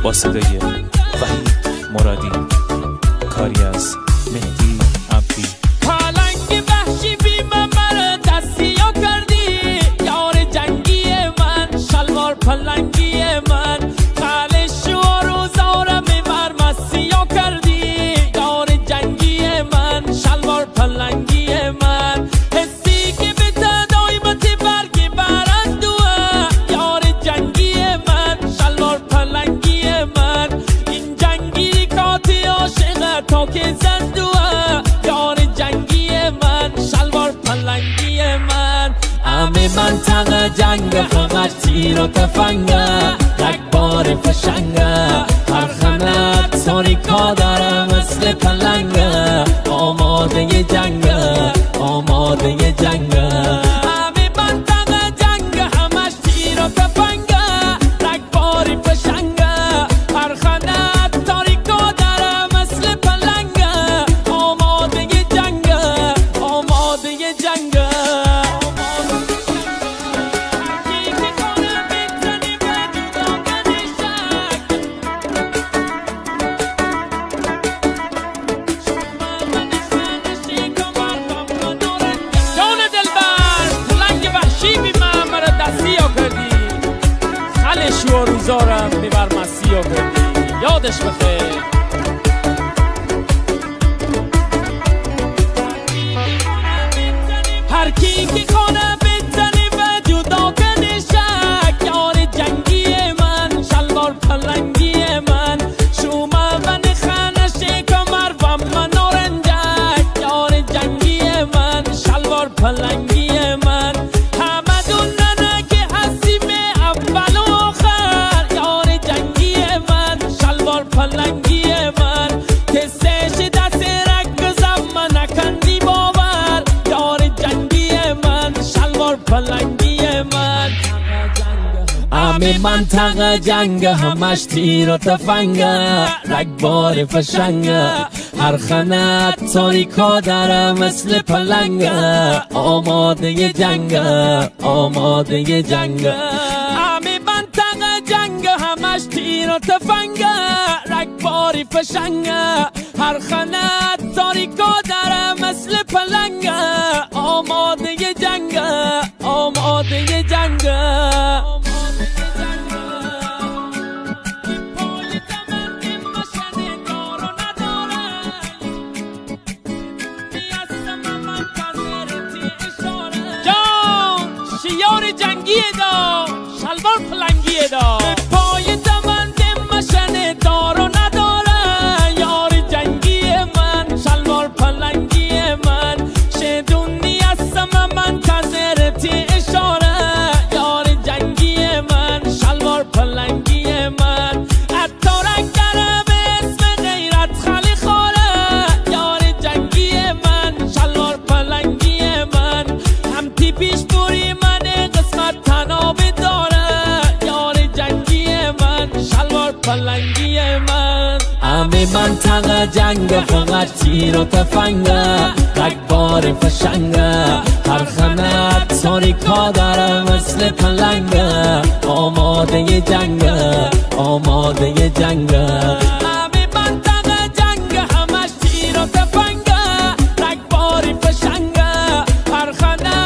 با صدای وحید مرادی، کاری از مهدی عبدی. پلنگ وحشی بی من دستیا کردی، یار جنگی من، شلوار پلنگی من، خالش و روزارم بر مسیا کردی، یار جنگی من، شلوار پلنگی من، حسی که به تدایمت برگ برندوه، یار جنگی من، شلوار پلنگی من، این جنگی کاتی عاشقه تا که زندوه، یار جنگی من، شلوار پلنگی من. همه منطقه جنگ، همش تیر و تفنگه، یک بار فشنگه، هر خنه تاریکا داره مثل پلنگه، آماده جنگه، آماده جنگه. همه منطقه جنگ، همش تیر و تفنگه، یک بار فشنگه، هر خنه تاریکا داره مثل پلنگه، آماده جنگه، آماده جنگه. جان دلبر، پلنگ وحشی بی من مرا دستیا کردی، خلش و روزارم ببر مسیا کردی، یادش بخیر. هر کی که خانه بزنه و جدا کنه شک، یار جنگی من، شلوار پلنگی من، شومه من خانه کمر و من نارنجک، یار جنگی من، شلوار پلنگی من، همه دوننه که هستیم اول و آخر، یار جنگی من، شلوار پلنگی من، کسش دست رگ من نکندی باور، یار جنگی من، شلوار پلنگی من. همه منطقه جنگ، همش تیر و تفنگه، رگبار فشنگه، هر خانه تاریکا داره مثل پلنگه، آماده جنگه، آماده جنگه. همه منطقه جنگ، همش تیر و تفنگه، رگبار فشنگه، هر خانه تاریکا داره مثل پلنگه، آماده جنگه، آماده جنگه. شیار جنگی دا، شلوار پلنگی دا، به پای دمند مشن دارو نداره، یار جنگی من، شلوار پلنگی من، شدونی هستم من تذرتی اشاره، یار جنگی من، شلوار پلنگی من، عطارک داره به اسم غیرت خالی خواره، یار جنگی من، شلوار پلنگی من، هم تی پیش بوری من قسمت تنابه داره، یار جنگی من، شلوار پلنگی من. همه منطقه جنگ، فقط تیر و تفنگه، رگبار فشنگه، هر خانه تاریکا داره مثل پلنگه، آماده جنگه، آماده جنگه. همه منطقه جنگ، همش تیر و تفنگه، رگبار فشنگه، هر خانه